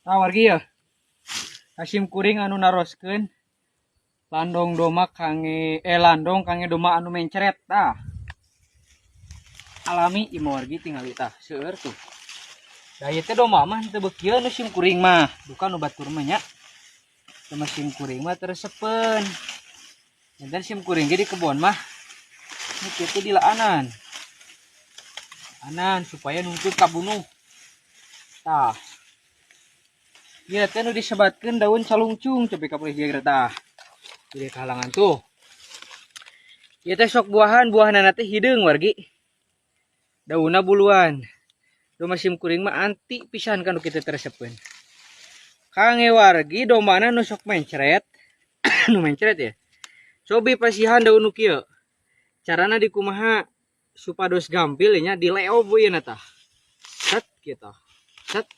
Tah, wargi, ya. Sim kuring anu naroskeun landong doma kangge landong kangge doma anu mencret, tah. Alami ieu mah, wargi, tingali tah, seueur tuh. Da ieu teh doma mah teu beukieun nu sim kuring mah, duka nu batur mah nya. Doma sim kuring mah teu resepeun. Janten sim kuring ge di kebon mah nu kieu dilaanan. Anan supaya nuntut kabunuh. Tah. Ieu teh nu disebatkeun daun calungcung, cobi ka polisi tah. Jadi kahalangan tuh. Ieu teh sok buahan, buahanna teh hideung, wargi. Daunna buluan. Doma sim kuring mah anti pisan kan nu kitu, teu resepeun. Kangge wargi domana nu sok mencret, nu mencret ya. Cobi pasihan daun nu kieu. Carana dikumaha supados gampil nya, dileob we na tah. Set gitu. Set.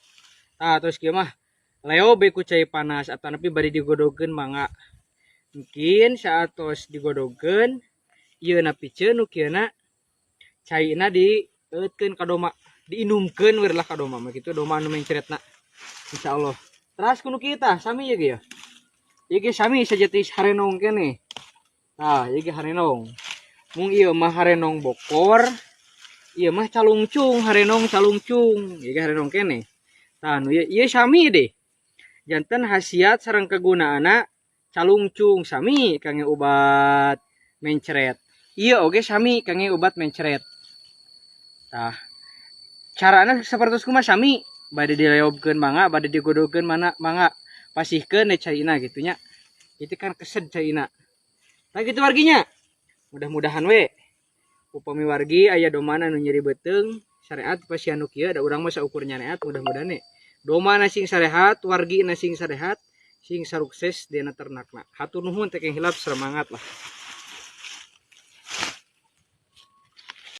Tah, terus kieu mah leob ku cai panas atau nepi bari digodogeun mangga. Mungkin saat tos digodogeun ieu na piceun nu kieu na, caina dieutkeun ka doma, diinumkeun we lah ka doma mah kitu, doma anu mencretna. Insyaallah. Teras ku nu kieu tah sami ieu ge ya. Ieu ge sami sajetis harenong keneh. Tah, ieu ge harenong. Mung ieu mah harenong bokor, ieu mah calungcung, harenong calungcung. Ieu ge harenong keneh. Tah, nu ieu, ieu sami deh. Janten khasiat sareng kegunaanna calungcung sami kangge obat mencret. Ieu oge sami kangge obat mencret. Tah, carana sapertos kumaha sami, bade dileobkeun mangga, bade digodogeun mana mangga, pasihkeun we caina gitu nya. Itu kan kesed caina. Nah, gitu warginya. Mudah-mudahan we upami wargi aya domana nu nyeri beuteung sareat pasihan nu kieu, da urang mah saukur nyareat, mudah-mudahan we domana sing sarehat, wargi na sing sarehat, sing sarukses dina ternakna. Hatur nuhun, teu hilap semangat lah.